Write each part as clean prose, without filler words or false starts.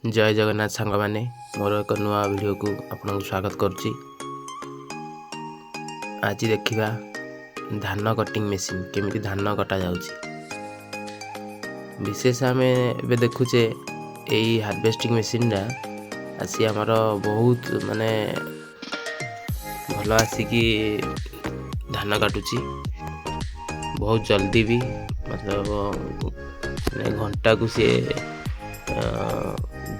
ଜୟ ଜଗନ୍ନାଥ ସାଙ୍ଗମାନେ, ମୋର ଏକ ନୂଆ ଭିଡ଼ିଓକୁ ଆପଣଙ୍କୁ ସ୍ୱାଗତ କରୁଛି। ଆଜି ଦେଖିବା ଧାନ କଟିଂ ମେସିନ୍ କେମିତି ଧାନ କଟାଯାଉଛି। ବିଶେଷ ଆମେ ଏବେ ଦେଖୁଛେ ଏଇ ହାର୍ଭେଷ୍ଟିଂ ମେସିନ୍ଟା ଆସି ଆମର ବହୁତ ମାନେ ଭଲ ଆସିକି ଧାନ କାଟୁଛି ବହୁତ ଜଲ୍ଦି ବି, ମତଲବ ମାନେ ଘଣ୍ଟାକୁ ସିଏ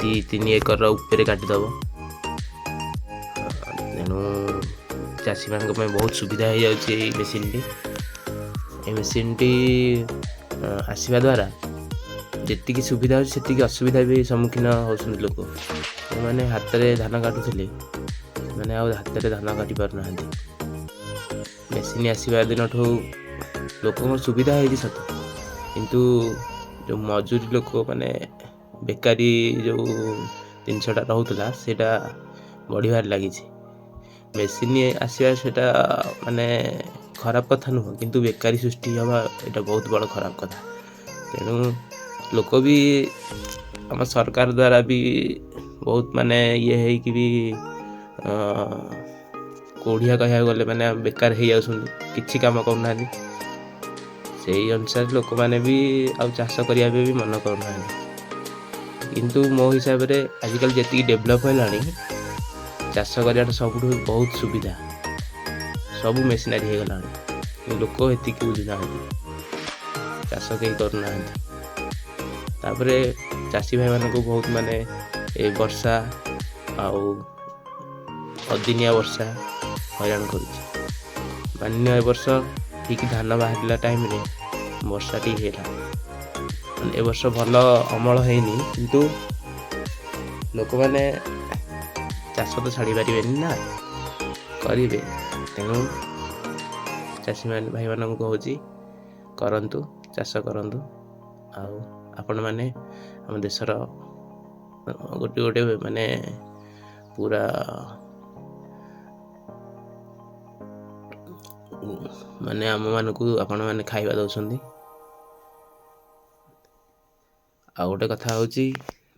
2-3 ଏକରର ଉପରେ କାଟିଦେବ। ତେଣୁ ଚାଷୀମାନଙ୍କ ପାଇଁ ବହୁତ ସୁବିଧା ହେଇଯାଉଛି ଏଇ ମେସିନ୍ଟି। ଏଇ ମେସିନ୍ଟି ଆସିବା ଦ୍ୱାରା ଯେତିକି ସୁବିଧା ହେଉଛି, ସେତିକି ଅସୁବିଧା ବି ସମ୍ମୁଖୀନ ହେଉଛନ୍ତି ଲୋକ। ଯେଉଁମାନେ ହାତରେ ଧାନ କାଟୁଥିଲେ, ସେମାନେ ଆଉ ହାତରେ ଧାନ କାଟି ପାରୁନାହାନ୍ତି। ମେସିନ୍ ଆସିବା ଦିନଠୁ ଲୋକଙ୍କ ସୁବିଧା ହେଇଛି ସତ, କିନ୍ତୁ ଯେଉଁ ମଜୁରୀ ଲୋକ ମାନେ ବେକାରୀ ଯେଉଁ ଜିନିଷଟା ରହୁଥିଲା, ସେଇଟା ବଢ଼ିବାରେ ଲାଗିଛି। ମେସିନ୍ ଆସିବା ସେଇଟା ମାନେ ଖରାପ କଥା ନୁହଁ, କିନ୍ତୁ ବେକାରୀ ସୃଷ୍ଟି ହେବା ଏଇଟା ବହୁତ ବଡ଼ ଖରାପ କଥା। ତେଣୁ ଲୋକ ବି ଆମ ସରକାର ଦ୍ୱାରା ବି ବହୁତ ମାନେ ଇଏ ହେଇକି ବି କୋଢ଼ିଆ କହିବାକୁ ଗଲେ ମାନେ ବେକାର ହେଇଯାଉଛନ୍ତି, କିଛି କାମ କରୁନାହାନ୍ତି। ସେଇ ଅନୁସାରେ ଲୋକମାନେ ବି ଆଉ ଚାଷ କରିବା ପାଇଁ ବି ମନ କରୁନାହାନ୍ତି। କିନ୍ତୁ ମୋ ହିସାବରେ ଆଜିକାଲି ଯେତିକି ଡେଭଲପ୍ ହେଲାଣି, ଚାଷ କରିବାଟା ସବୁଠୁ ବହୁତ ସୁବିଧା। ସବୁ ମେସିନାରୀ ହେଇଗଲାଣି, ଲୋକ ଏତିକି ବୁଝୁନାହାନ୍ତି, ଚାଷ କେହି କରୁନାହାନ୍ତି। ତାପରେ ଚାଷୀ ଭାଇମାନଙ୍କୁ ବହୁତ ମାନେ ଏ ବର୍ଷା ଆଉ ଅଦିନିଆ ବର୍ଷା ହଇରାଣ କରୁଛି। ମାନିନିଅ ଏ ବର୍ଷ ଠିକ୍ ଧାନ ବାହାରିଲା ଟାଇମ୍ରେ ବର୍ଷାଟି ହେଲା, ଏ ବର୍ଷ ଭଲ ଅମଳ ହେଇନି, କିନ୍ତୁ ଲୋକମାନେ ଚାଷ ତ ଛାଡ଼ି ପାରିବେନି ନା, କରିବେ। ତେଣୁ ଚାଷୀମାନେ ଭାଇମାନଙ୍କୁ କହୁଛି, କରନ୍ତୁ, ଚାଷ କରନ୍ତୁ। ଆଉ ଆପଣମାନେ ଆମ ଦେଶର ଗୋଟେ ଗୋଟେ ମାନେ ପୁରା ମାନେ ଆମମାନଙ୍କୁ ଆପଣମାନେ ଖାଇବା ଦେଉଛନ୍ତି। ଆଉ ଗୋଟେ କଥା ହେଉଛି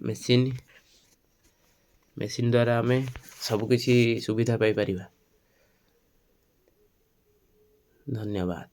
ମେସିନ୍ ମେସିନ୍ ଦ୍ୱାରା ଆମେ ସବୁକିଛି ସୁବିଧା ପାଇପାରିବା। ଧନ୍ୟବାଦ।